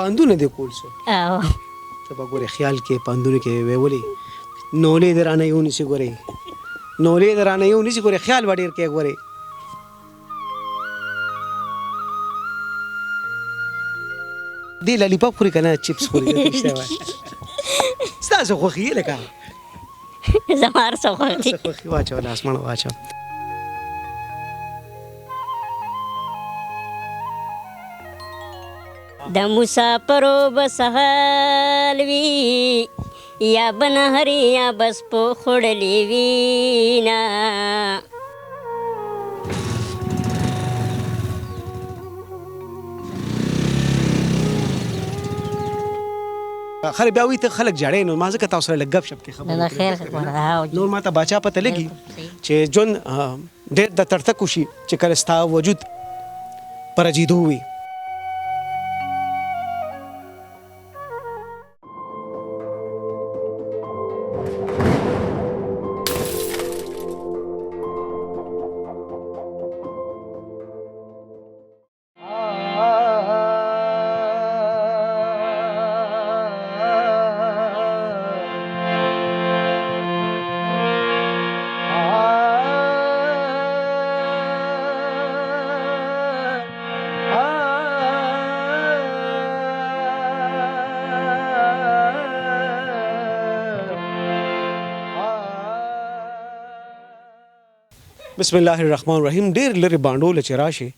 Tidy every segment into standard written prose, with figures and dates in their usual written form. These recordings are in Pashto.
پاندونه دې کول څه؟ او. ته به ګورې خیال کې پاندونه کې ویولې، نولې دې رانه یو نیسي، ګورې نولې دې رانه یو نیسي، ګورې خیال به ډېر کې ګورې. دې لالیپاپ خوري که نه چپس خوري؟ ستاسو خوښي یې لکه زما هر څه خوښ دي. خوښي واچوه، لاس مڼه واچوه. د مسافرو به سهال وي، یا به نهري یا بس په خوړلې وي نه. خلک بیا وایي ته خلک جاړې، نو ما ځکه تاسو سره لږ ګپ شپ کې خبرې نه خیر خبره. نور ما ته باچا پته لګي چې ژوند ډېر د تړتک وشي چې کله ستا وجود پر رجیدو وي. بسم الله الرحمن الرحیم. ډیر لرې بانډو له چې راشي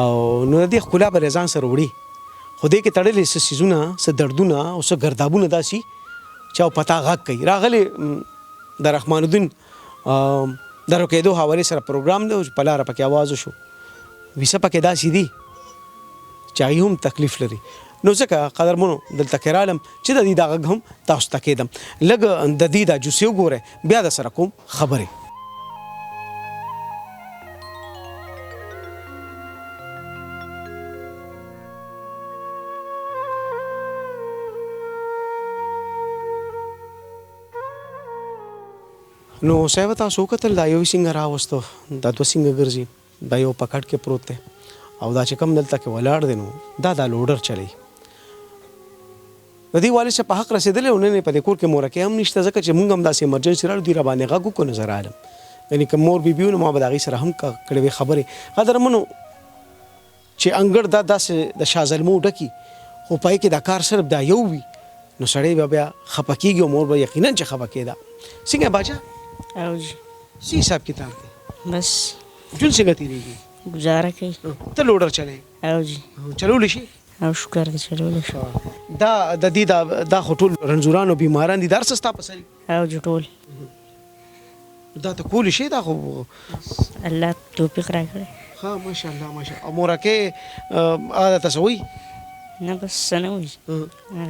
او نو د دې ښکلا به له ځان سره وړي، خو دې کې تړلې څه څیزونه، څه دردونه او څه ګردابونه داسي چې او پتا غږ کوي. راغلی د رحمان الدین د روکېدو حوالې سره پروګرام دی، او په لاره پکې اواز وشو، ویسه پکې داسې دي چې هغوی هم تکلیف لري. نو ځکه قدرمنو دلته کې رالم چې د دې دا غږ هم تاسو ته کېدم. لږ د دې دا جوسې وګورئ، بیا د سره کوم خبرې. نو صاحب تاسو وکتل دا یو څنګه راوستو، دا دوه څنګه ګرځي، دا یو په کټ کې پروت دی او دا چې کوم دلته کې ولاړ دی نو دا دا لوډر چلی. د دې والد صاحب په حق رسېدلی او نن یې په دې کور کې مورکۍ هم نشته، ځکه چې موږ هم داسې ایمرجنسي راړو، دوی راباندې غږ وکړو نو زه رالم. یعنې که مور بیبي وي نو ما به د هغې سره هم کړې وې خبرې. قدرمنو چې انګړ دا داسې د شاه زلمو ډکي، خو په کې دا کار صرف دا یو وي نو سړی به بیا خفه کېږي او مور به یقینا چې خفه کېده. څنګه باچا؟ او جی. څه حساب کتاب دی؟ بس ژوند څنګه تېرېږي؟ ګزاره کوي. ته لوډر چلې؟ او جی. چلولی شي؟ او شکر دی چلولی شي. دا د دې دا خو ټول رنځوران او بیماران دي، دا هر څه ستا په سر؟ او جی ټول. دا ته کولی شي؟ دا خو الله توفیق راکړی. ښه ماشاءالله ماشاءالله. او مورکۍ هغه ته څه وایي؟ نه بس څه نه وایي،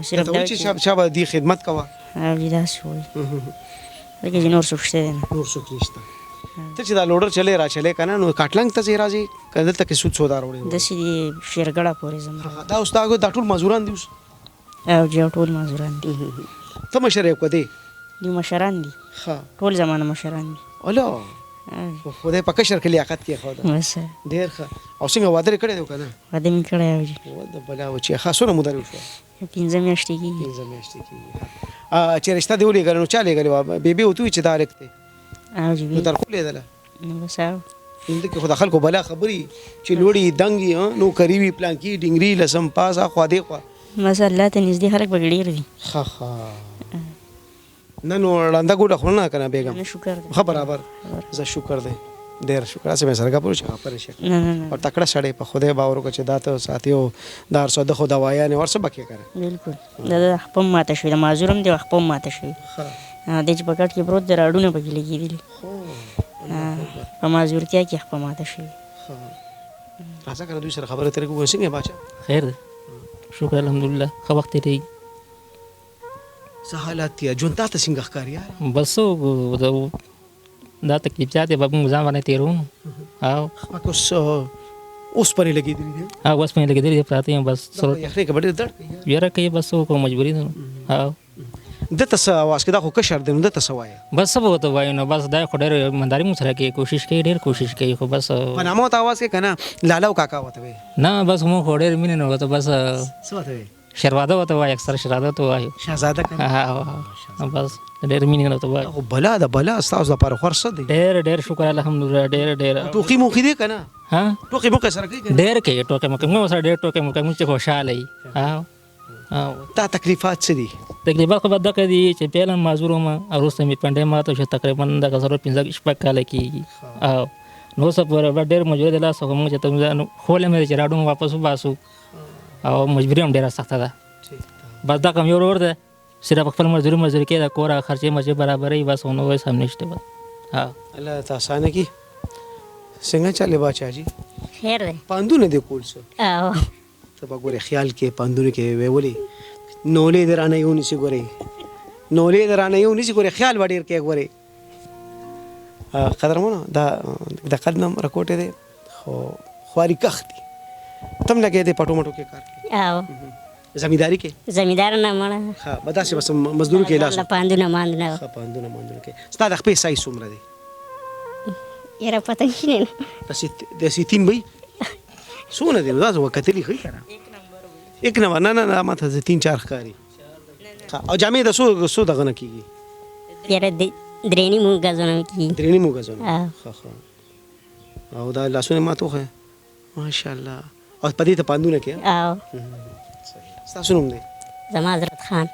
صرف دا وایي چې شابه د دې خدمت کوه. او جی داسې وایي، ځکه چې نور څوک شته دی نه. نور څوک نشته. ته چې دا لوډر چلې را چلې که نه نو کاټلنګ ته ځې راځې که دلته کې سود سودا راوړې؟ داسې دي شیرګړه پورې ځم. دا اوس دا ټول معذوران دي اوس؟ او جی ټول معذوران دي. ته مشر یې که دی؟ دوی مشران دي. ښه. ټول زمانه مشران دي. الا خدای په کشر کې لیاقت کېښوده. بس ډېر ښه. او څنګه واده دې کړی دی که نه؟ واده مې کړی او جی. د بلا وچې. ښه څومره موده دې وشوه؟ 5 میاشتې کېږي. 5 میاشتې کېږي. چې رشته دې ولېږله نو چا لېږلې وه؟ بیبي ورته وویل چې دا هلک دی؟ او جی. نو تر خو لېدله؟ نو بس او. دلته کې خو د خلکو بلا خبرې چې لوړې دنګې نوکري وي، پلانکي ډینګري لسم پاس اخوا دې خوا. بس الله ته نږدې خلک پکې ډېر دي. ښه ښه. نه نو ړنده ګوډه خو نه که نه بیګم؟ نه شکر دی. ښه برابر. زه شکر دی ډېر شکر. هسې مې سره ګپ وکړو چې خفه نه شې. نه نه نه. او تکړه سړی په خدای باور وکړه چې دا ته ساتي او دا هر څه د خو دوايانې او هر څه به کې که نه؟ بلکل. دا د خپه هم ماته شوې ده، معذور هم دی او خپه هم ماته شوې. ښه. دی چې په کټ کې پروت دی راډونه پکې لګېدلي. په معذورتیا کې خپه ماته شوې. ښه. راځه که نه دوی سره خبرې اترې وکړو. څنګه یې باچا؟ خیر دی شکر الحمدلله، ښه وخت تېرېږي. څه حالات دي؟ ژوند تا ته څنګه ښکاري یاره؟ بس دا تکلیف زیات دی، به موږ ځان باندې تېروو نو. او خپه که اوس اوسپنې لګېدلي دي؟ ها اوسپنې لګېدلي دي، پراته یم بس. دا په یخنۍ کې به ډېر درد کوي یاره. ویره کوي بس څه وکړو مجبوري ده نو. او ده ته څه اواز کوي؟ دا خو کشر دی نو ده ته څه وایې؟ بس څه به ورته وایو نو، بس دا خو ډېر ایمانداري موږ سره کوي، کوشش کوي، ډېر کوشش کوي، خو بس په نامه ورته اواز کوي که نه لالا او کاکا ورته وایې؟ نه بس موږ خو ډېر مینه نه ورته بس. څه ورته وایې؟ شرواده ورته وایي، اکثر شرواده ورته وایو. شهزاده کنه؟ ها، بس ډېر مینه ورته وایو. خو بلا ده بلا، ستاسو دپاره خو هر څه دی. ډېر ډېر شکر الحمدلله، ډېر ډېر. ټوقي موقي دی که نه؟ ها، ټوقي موقي سره کوي که نه؟ ډېر کوي ټوکې موکې، موږ سره ډېر ټوکې موکې، موږ چې خوشحاله یي. ها، تا تکلیفات څه دي؟ تکلیفات خو به دغه دي چې پهله معذور وم، وروسته مې پنډی ماته شو، تقریبا دغه 4-5 شپږ کاله کېږي. او نو اوسه پورې به ډېر مجبوري د لاسه، خو موږ چې خوله مې چې راډون واپس وباسو، او مجبوري هم ډېره سخته ده. بس دغه مې ورور دی، صرف خپل مزدوري مزدوري کوي، د کور خرچې مزې برابروي، بس نو هېڅ هم نشته بس. ها، الله ته اسانه کړي. څنګه چلې باچا جي؟ خیر دی. پاندونه دې کول څه؟ او ته به ګورې خیال کې پاندونو کې وی ولې نولې دې رانه یو نیسي، ګورې نولې دې رانه یو نیسي، ګورې خیال به ډېر کوې ګورې. قدرمنو دا د قد نم رکوټې دی، خو خواري کښ دي. تم لګې دی پټو مټو کې کار کوي؟ او زمینداري کې؟ زمیندار نه مړه. ښه، به داسې بس مزدوري کې لاس. پاندونه ماندونه. ښه، پاندونه ماندونه کې. ستا د خپې سایز څومره دی؟ یاره پته نشي. داسې تین به څونه دی؟ دا زه کتلي ښه که نه؟ یک نمبر. نه نه نه، ما ته 3-4 ښکاري. او جامې د څو څو دغه نه کېږي؟ یاره 3.5 ګزونه کېږي. 3.5 ګزونه. ښه ښه. او دا لاسونه ما ته وښیه. ماشاءالله. او په دې ته پاندونه کې؟ او ستاسو نوم دی؟ زما حضرت خان.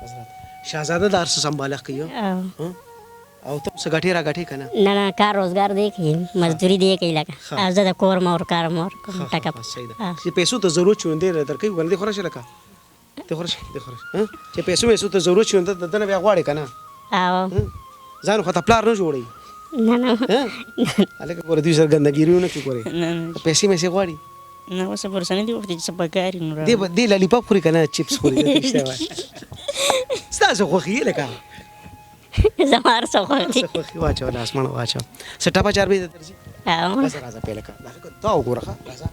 شهزاده د هر څه سمبالښت کوي؟ او ته څه ګټې را ګټې که نه؟ نه نه، کار روزګار دی کوي، مزدوري دی کوي لکه. او زه د کور مور کار مور کوم ټکه. صحیح ده. چې پیسو ته ضرورت شو نو دی درکوي که نه؟ دی خو راشه لکه، دی خو راشه، دی خو راشه. چې پیسو میسو ته ضرورت شو نو ده نه بیا غواړې که نه؟ او ځان خو ته پلار نه جوړوي؟ نه نه. هلکه ګوره دوی سره ګندګیري ونه کړي ګورې. پیسې میسې غواړي؟ نه، اوس پورې نه دي غوښتي چې څه پکار وي نو. دی لالیپاپ خوري که نه چپس خوري؟ ستاسو خوښي یې لکه؟ زما هر څه خوښ دي. خوښي واچوه، لاس مڼه واچوه. څه ټپه چاربې ته درځي؟ راځه راځه پۀ لکه دا وګوره. ښه راځه.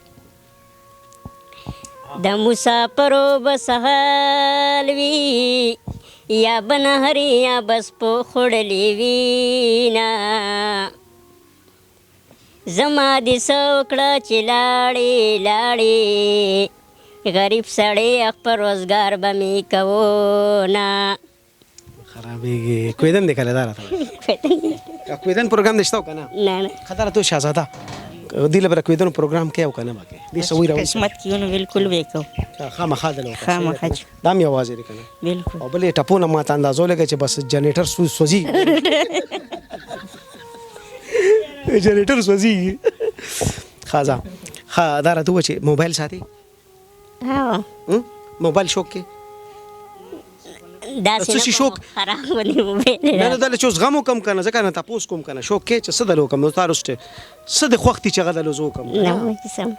د مسافرو به سهال وي، یا به نهري یا به سپو خوړلې وي نه، زما دې څه وکړه چې لاړې لاړې، غریب سړی خپل روزګار به مې کوو نه. خرابېږي. کویدن دی کله دا راته وایه. کویدن پروګرام دې شته او که نه؟ نه نه. ښه، دا راته شهزاده دې له به د کویدنو پروګرام کوې او که نه به کوې؟ دې څه وایي راوړي؟ قسمت کې نو بالکل به کوو. خامخا دله وکړه. خامخا. دا هم یوازې دی که نه؟ بالکل. او بل یې ټپونه ما ته اندازه ولګه چې بس جنریټر سوځي، جنریټر سوځېږي. ښه ځه. ښه، دا راته ووایه چې موبایل ساتې؟ موبایل شوق کې؟ داسې څه شي شوق؟ خراب ونی موبایل. نه نه، دله چې اوس غم وکړم که نه، ځکه نه تپوس کوم که نه، شوق کې چې څه دله وکړم؟ نو تا وروسته څه د خوښ دي چې هغه دله زه وکړم؟ نه وایي سم.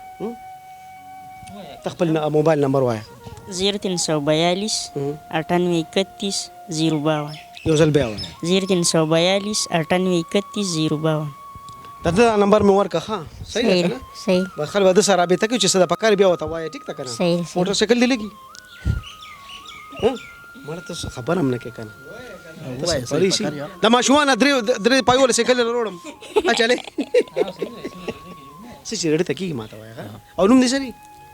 ته خپل موبایل نمبر وایه. 0342 98 31 052. یو ځل بیا وایه. 0342 98 31 052. د ده نمبر مې ورکړه. ښه، صحیح ده که نه؟ صحیح. بس خلک به ده سره رابطه کوي چې څه د پکار بیا ورته وایه، ټیک ده که نه؟ صحیح. موټر سایکل دې لګي؟ مړه ته څه خبر هم نه کوې که نه؟ د ماشومانو درې پایو له سایکل راوړم. چلې څه چې رړې ته کېږي ما ته وایه. او نوم دې څه دی؟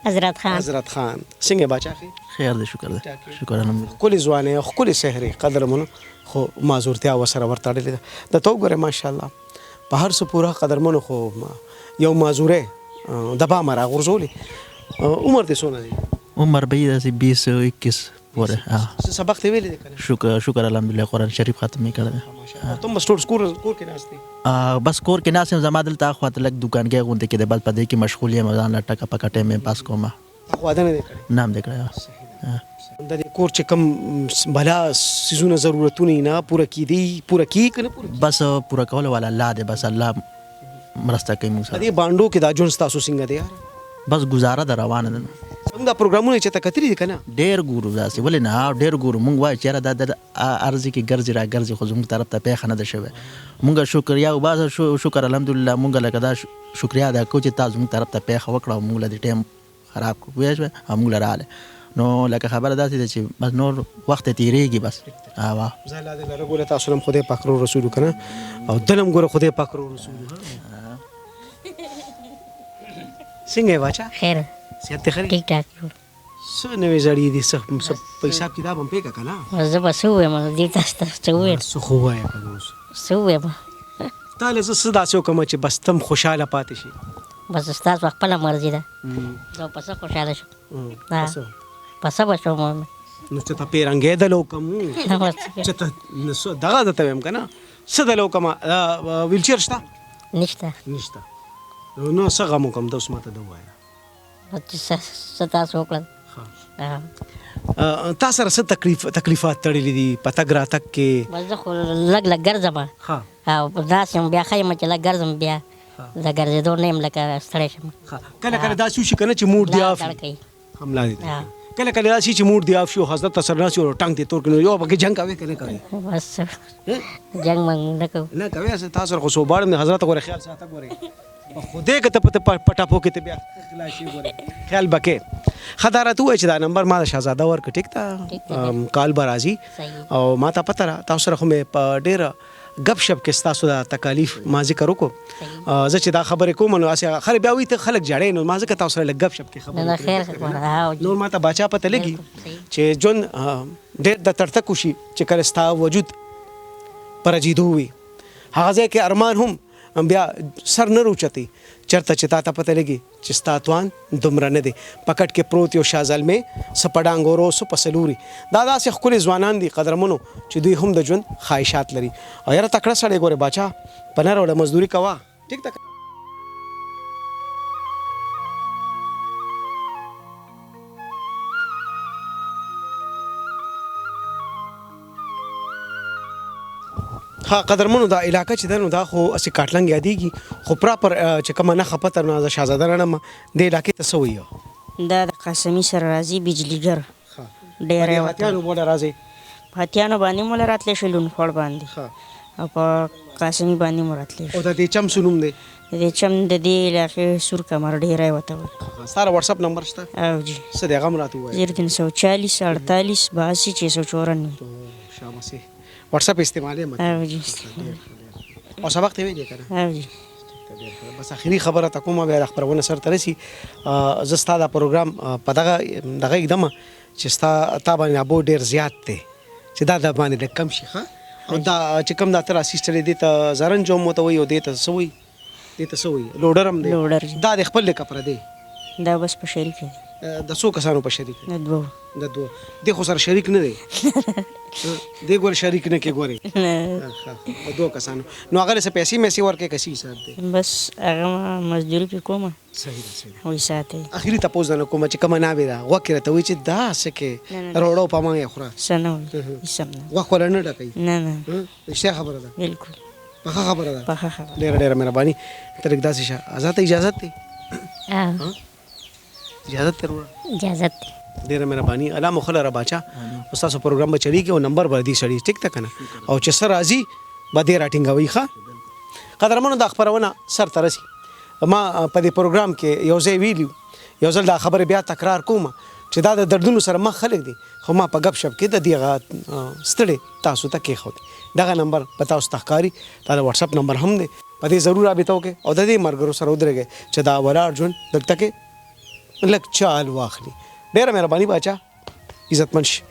حضرت خان. حضرت خان. څنګه باچا ښې؟ خیر دی، شکر دی، شکر الحمدلله. ښکلې ځواني، ښکلې څهرې، قدرمنو، خو معذورتیا ورسره ورتړلې ده. د ته وګورې ماشاءالله په هر څه پوره قدرمنو، خو یو معذورې د بامه راغورځولې. عمر دې څونه دی؟ عمر به یې داسې 20-21 پورې. څه سبق دې ویلی دی که نه؟ شکر الحمدلله، قرآن شریف ختم مې کړی دی. او ته هم بس ټول کور کې ناست دی؟ بس کور کې ناست یم. زما دلته اخوا ته لږ دوکانګی غوندې کې دی، بس په دې کې مشغول یم، ځان له ټکه پکه ټایم یې پاس کوم. تا خو واده نه دی کړی؟ نه هم دی کړی. د دې کور چې کوم بلا څیزونه ضرورتونه یې نه پوره کېدی، پوره کېږي که نه پوره کېږي؟ بس پوره کولو والا الله دی، بس الله مرسته کوي موږ سره. په دې بانډو کې دا ژوند ستاسو څنګه دی یاره؟ بس ګزاره ده، روانه ده. زموږ دا پروګرامونه چې ته کتلي دي که نه؟ ډېر ګورو داسې، ولې نه، ډېر ګورو. موږ وایو چې یاره دا د هر ځای کې ګرځي را ګرځي، خو زموږ طرف ته پېښه نه ده شوې. موږ شکریا وباسه، شکر الحمدلله، موږ لکه دا شکریا ادا کوو چې تا زموږ طرف ته پېښه وکړه او موږ له دې ټایم خراب کړو، پوه شوې؟ او موږ له راغلې. نو لکه خبره داسې ده چې بس نور وخت تېرېږي بس. زه الله دې لره ګوره تاسو هم خدای پاک رو رسولو که نه، او دلم ګوره خدای پاک رو رسولو. څنګه یې باچا؟ خیر. صحت دې ښه دی؟ ټیک ټاک. څه نوې زړې دي، څه څه په حساب کتاب هم پېکه که نه؟ زه به څه ووایم، دې تاسو ته څه ووایم؟ څه خو ووایه که نه اوس. څه ووایم؟ تا له زه څه داسې وکړم چې بس ته هم خوشحاله پاتې شې؟ بس ستاسو خپله مرضي ده، زه په څه خوشحاله شم؟ په څه به شم؟ نو چې ته پیرنګی دله وکړم، چې ته دغه درته وایم که نه، څه دله وکړم؟ ویلچیر شته؟ نشته. نشته. نو څه غم وکړم؟ ته اوس ماته دا ووایه. چې څه تاسو وکړل. تا سره څه تکلیفات تړلي دي په تګ راتګ کې؟ بس زه خو لږ لږ ګرځم، او داسې یم بیا ښه یم چې لږ ګرځم، بیا د ګرځېدو نه یم لکه ستړی شم. کله کله داسې وشي که نه چې موډ دې آف وي، هم لاندې کله کله داسې چې موډ دې آف شي، حضرت ته سره ناست یو ټنګ دې تور کړي، نو یو پکې جنګ کوې که نه کوې؟ بس جنګ مونږ نه کوو. نه کوې؟ تا سره خو څو باړم دی حضرت، ګورې خیال ساته، ګورې خدای که ته په ټاپو کې ته بیا خلاص شي، ګورې خیال به کې. ښه دا راته ووایه چې دا نمبر ما د شهزاده ورکړ، ټیک ده؟ کال به راځي او ما ته پته ده، تاسو سره خو مې په ډېره ګپ شپ کې ستاسو دا تکالیف ما ذکر وکړو. زه چې دا خبرې کوم نو هسې خلک بیا وایي ته خلک جړې، نو ما ځکه تاسو سره لږ ګپ شپ کې خبرې وکړې. نور ما ته باچا پته لګي چې ژوند ډېر د تړتک وشي، چې کله ستا وجود پر رجېدو وي، هغه ځای کې ارمان هم بیا سر نه روچتي، چرته چې تا ته پته لګي چې ستا توان دومره نه دی. په کټ کې پروت یو شاه زلمی، څه په ډانګورو څه په سلوري، دا داسې ښکلي ځوانان دي قدرمنو چې دوی هم د ژوند خواهشات لري. او یاره تکړه سړی ګورې باچا، په نر وله مزدوري کوه، ټیک ده؟ ها قدرمنو، دا علاقه چې ده نو دا خو هسې کاټلنګ یادېږي، خو پراپر چې کومه نښه پته نه ده. شهزاده راڼه، دې علاقې ته څه وایي؟ دا د قاسمي سره راځي، بجلیګر ډېری ورته. هاتیانو بوله راځي؟ په هاتیانو باندې مو له راتلی شي، لون خوړ باندې او په قاسمي باندې مو راتلی شي. او د دې چم څه نوم دی؟ د دې چم د دې علاقې سور کمر ډېری ورته وایي. ستا د واټساپ نمبر شته؟ او جي. څه دی هغه هم راته ووایه. 0340 48 82 694. شاباسي، واټساپ استعمالې مت؟ او جي. او سبق ته ویلې که نه؟ او جي. بس اخري خبره ته کومه، بیا د خپرونه سر ته رسي. زه ستا دا پروګرام په دغه دغه ږدم چې ستا تا باندې ابو ډېر زیات دی، چې دا د باندې لږ کم شي. ښه، او دا چې کوم دا ته راسیستلې، دې ته زرنج هم ورته وایي، او دې ته څه وایي؟ دې ته څه وایي؟ لوډر هم دی. لوډر. دا د خپل دی که پردی؟ دا بس په شریک دی. د څو کسانو په شریک دی؟ د دوو. د دوو دی خو سره شریک نه دی، دی ګوره شریک نه کې ګورې د دوو کسانو. نو هغه له څه پیسې میسې ورکړې که څه حساب دی؟ بس هغه ما مزدوري پرې کومه. صحیح ده، صحیح ده. وایي ساتئ. اخري تپوس درنه کومه چې کومه ناوې ده، غوږ کې راته وایي چې دا څه کې روړو په ما یې خوره. څه نه وایي، هېڅ هم نه. غوښ وله نه ډکوي؟ نه نه. رښتیا خبره ده؟ بالکل. پخه خبره ده؟ پخه خبره. ډېره ډېره مهرباني. ته لږ داسې شه، آزاد ته اجازت دی؟ اجازت دی وروره؟ اجازت دی. ډېره مهرباني، الله مو ښه لره باچا. اوس تاسو پروګرام به چلېږي او نمبر به دې سړي، ټیک ده که نه؟ او چې څه راځي به دې راټینګوي. ښه قدرمنو، دا خپرونه سر ته رسي. ما په دې پروګرام کې یو ځای ویلي، یو ځل دا خبرې بیا تکرار کوم چې دا د دردونو سره مخ خلک دي، خو ما په ګپ شپ کې د دې هغه ستړې تاسو ته کېښود. دغه نمبر په تاسو ته ښکاري، دا د واټساپ نمبر هم دی، په دې ضرور رابطه وکړئ او د دې ملګرو سره ودرېږئ چې دا ولاړ ژوند دلته کې لږ چال واخلي. ډېره مهرباني باچا، عزتمن شي.